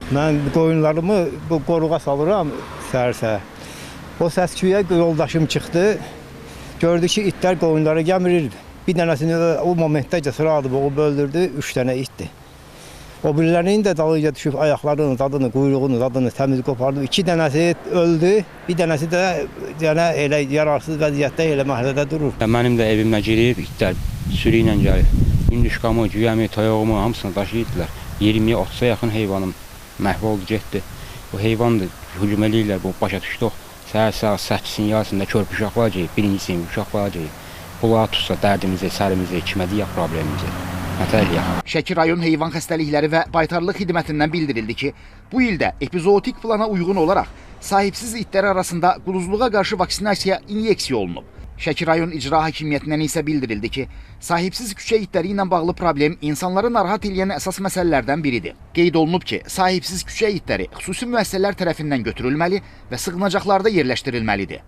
Mən qoyunlarımı bu qoruğa salıram səhər-səhər. O səs-küyə yoldaşım çıxdı. Gördü ki, itlər qoyunları gəmirir. Bir dənəsini o momentdə cəsarətli boğub öldürdü, 3 dənə itdir. O birilərinin də dalıyca düşüb ayaqlarını, dadını, quyruğunu, dadını təmiz qopardı. 2 dənəsi öldü, bir dənəsi də yəni elə yararsız vəziyyətdə elə məhəllədə durur. Mənim də evimə girib itlər sürü ilə gəlib. Hündüşkamı, güyəmi, toyuğumu hamısını daşıyırdılar. 20-yə 30-a yaxın heyvanım məhv oldu, getdi. Bu heyvandır, hücum eləyirlər, bu başa düşdük. Səhər saat 8-in yarısında körpü uşaqlar gəlib, birinci sinif uşaqlar gəlib. Bunlar tutsa dərdimizi, sərimizi, kimə deyək problemimizi. Nətər eləyək? Şəki rayon heyvan xəstəlikləri və baytarlıq xidmətindən bildirildi ki, bu ildə epizootik plana uyğun olaraq sahibsiz itlər arasında quduzluğa qarşı vaksinasiya inyeksiya olunub. Şəki rayon icra hakimiyyətindən isə bildirildi ki, sahibsiz küçə itləri ilə bağlı problem insanları narahat eləyən əsas məsələlərdən biridir. Qeyd olunub ki, sahibsiz küçə itləri xüsusi müəssisələr tərəfindən götürülməli və sığınacaqlarda yerləşdirilməlidir.